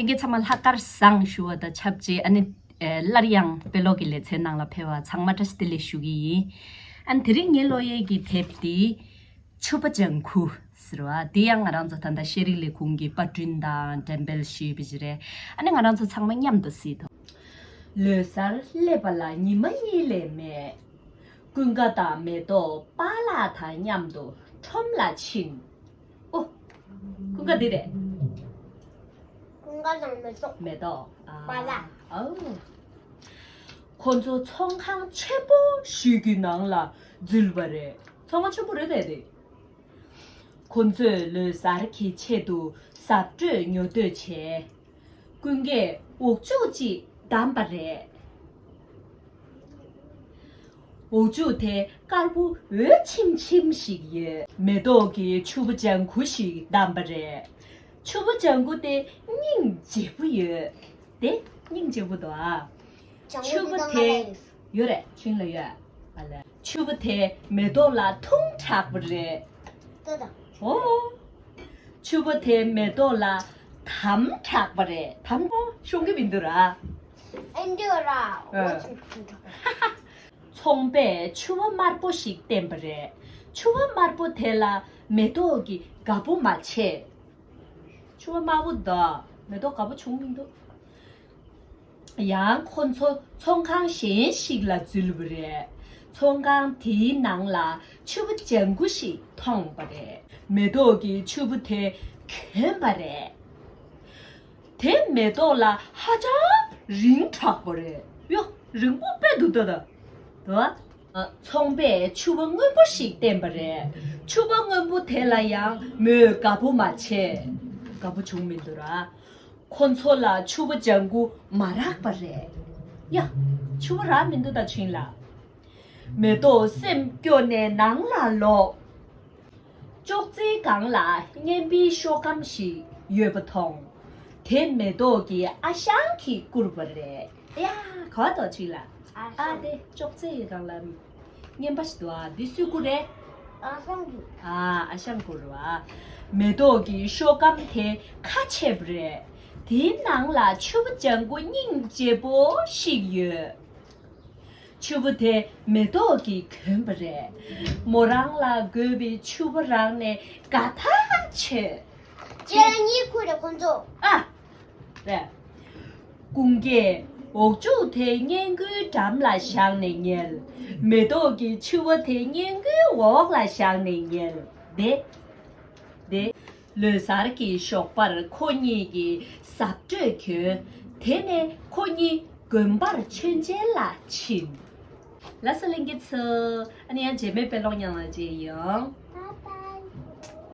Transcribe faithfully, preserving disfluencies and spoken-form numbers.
ལྷན་རྒྱས་ཚང་མ་ལྷག་དཀར་བཟང་ཞུ་བ་དང་ཆབས་ཅིག་ཨ་ནི་ཨེ་སླར་ཡང་དཔེ་ཀློག་གི་ལེ་ཚན་ནང་ལ་ཕེབས་པ་ཚང་མ་བཀྲ་ཤིས་བདེ་ལེགས་ཞུ་གི་ཡིན། ཨ་ནི་དེ་རིང་ངའི་ཀློག་ཡས་ཀྱི་དེབ་དེ་ཕྱུ་པ་ལྗང་ཁུ་ཟེར་བ་དེ་ཡང་ང་རང་ཚོ་ད་ལྟ་ཤེས་རིག་ལས་ཁུངས་ཀྱི་པར་སྐྲུན་དང་འགྲེམས་སྤེལ་ཞུས་པ་ཞིག་རེད། ཨ་ནི་ང་རང་ཚོ་ཚང་མ་མཉམ་དུ་གཟིགས་དང་། ལོ་གསར་སླེབས་པ་ལ་ཉི་མ་གཉིས་ལས་མེད། ཀུན་དགའ་དང་མེ་ཏོག་པཱ་ལགས་དང་མཉམ་དུ་ཁྲོམ་ལ་ཕྱིན། ཨོ། ཀུན་དགའ་འདི་རེད། ཀུན་དགའ་དང་མེ་ཏོག་མེ་ཏོག་ཨ། པཱ་ལགས། ཨོ། ཁོ་ཚོ་ཚོང་ཁང་ཆེན་པོ་ཞིག་གི་ནང་ལ་འཛུལ་བ་རེད། ཚོང་ཁང་ཆེན་པོ་རེད་པས་དེ། ཁོ་ཚོས་ལོ་གསར་གྱི་ཆེད་དུ་གཟབ་སྤྲོས་ཉོ་འདོད་བྱས། ཀུན་དགའི་འོག་འཇུག་ཅིག་བདམས་པ་རེད། འོག་འཇུག་དེ་དཀར་པོ་འོད་ཆེམ་ཆེམ་ཞིག་ཡོད། མེ་ཏོག་གིས་ཕྱུ་པ་ལྗང་ཁུ་ཞིག་བདམས་པ་རེད། ཕྱུ་པ་ལྗང་ཁུ་དེ་སྙིང་རྗེ་པོ་ཡོད། དེ་སྙིང་རྗེ་པོ་འདུག་ཨ། ལྗང་ཁུ་ཕྱུ་པ་དེ་དེ་ཡོད་རེད། ཆུང་ལ་ཡོད། ཨ་ལས། ཕྱུ་པ་དེ་མེ་ཏོག་ལ་འཐུང་དྲགས་པ་རེད། ཏོ་ད། ཨོ། ཕྱུ་པ་དེ་མེ་ཏོག་ལ་དམ་དྲགས་པ་རེད། དམ་པོ་ཤོང་གི་མི་འདུག་ར། ཨེ་འདི་ར། ཨ། འོ་ཚུན་ཚུན་དྲགས་པ། ཚོང་པས་ཕྱུ་པ་དམར་པོ་ཞིག་བསྟན་པ་རེད། ཕྱུ་པ་དམར་པོ་དེ་ལ་མེ་ཏོག་གིས་དགའ་པོ་མ་བྱས། ཕྱུ་པ་དམར་པོ་འདུག་མེ་ཏོག་དགའ་པོ་བྱུང་མི་འདུག་ཡང་ཁོ་ཚོ་ཚོང་ཁང་གཞན་ཞིག་ལ་འཛུལ་བ་རེད། ཚོང་ཁང་དེའི་ནང་ལ་ཕྱུ་པ་ལྗང་ཁུ་ཞིག་མཐོང་བ་རེད། མེ་ཏོག་གིས་ཕྱུ་པ་དེ་གྱོན་པ་རེད། དེ་མེ་ཏོག་ལ་ཧ་ཅང་རིང་དྲགས་པ་རེད། ཡོ། རིང་པོ་དཔེ་འདུག་ད་ད། འདུག་ཚོང་པས་ཕྱུ་པ་སྔོན་པོ་ཞིག་བསྟན་པ་རེད། ཕྱུ་པ་སྔོན་པོ་དེ་ལ་ཡང་མོས་དགའ་པོ་མ་བྱས། དགའ་པོ་བྱུང་མི་འདུག་ར། ཁོ་ཚོ་ལ་ཕྱུ་པ་ལྗང་ཁུ་མ་རག་པ་རེད། ཡ། ཕྱུ་པ་རག་མི་འདུག་ད་ཕྱིན་ལ། མེ་ཏོག་སེམས་སྐྱོ་ནས་ནང་ལ་ལོག་ཅོག་ཙེའི་སྒང་ལ་རྔན་པའི་ཤོག་སྒམ་ཞིག་ཡོད་པ་མཐོང་། དེ་མེ་ཏོག་གི་ཨ་ཞང་གིས་བསྐུར་བ་རེད། ཡ། ག་བ་དོ་ཕྱིན་ལ། ཨ་ཞང་། དེ་ཅོག་ཙེ་ཡི་སྒང་ལ་རྔན་པ་ཞིག་འདུག་ཨ། འདི་སུས་བསྐུར་རེད། ཨ་ཞང་གིས། ཨ། ཨ་ཞང་བསྐུར་བ། མེ་ཏོག་གི་ཤོག་སྒམ་དེ་ཁ་ཕྱེ་བ་རེད། དེའི་ནང་ལ་ཕྱུ་པ་ལྗང་ཁུ་སྙིང་རྗེ་པོ་ཞིག་ཡོད། ཕྱུ་པ་དེ་མེ་ཏོག་གིས་གྱོན་པ་རེད། མོ་རང་ལ་དགོས་པའི་ཕྱུ་པ་རག་ནས་དགའ་ཐག་ཆོད། ཁྱེད་རང་གཉིས་ཁུ་རེད་ཁོང་ཚོ། ཨ། རེད། ཀུན་དགའི་འོག་འཇུག་དེ་སྔས་མགོའི་འགྲམ་ལ་བཞག་ནས་ཉལ། མེ་ཏོག་གི་ཕྱུ་པ་དེ་སྔས་མགོའི་འོག་ལ་བཞག་ནས་ཉལ། དེ། དེ། ལོ་གསར་གྱི་ཞོགས་པར་ཁོ་གཉིས་ཀྱིས་གཟབ་སྤྲོས་གྱོན། དེ་ནས་ཁོ་གཉིས་དགོན་པར་མཆོད་མཇལ་ལ་ཕྱིན། ལགས་སོ་ལྷན་རྒྱས་ཚོ། ཨ་ནི་ཡང་རྗེས་མའི་དཔེ་ཀློག་ཉང་ལ་མཇལ་ཡོང་།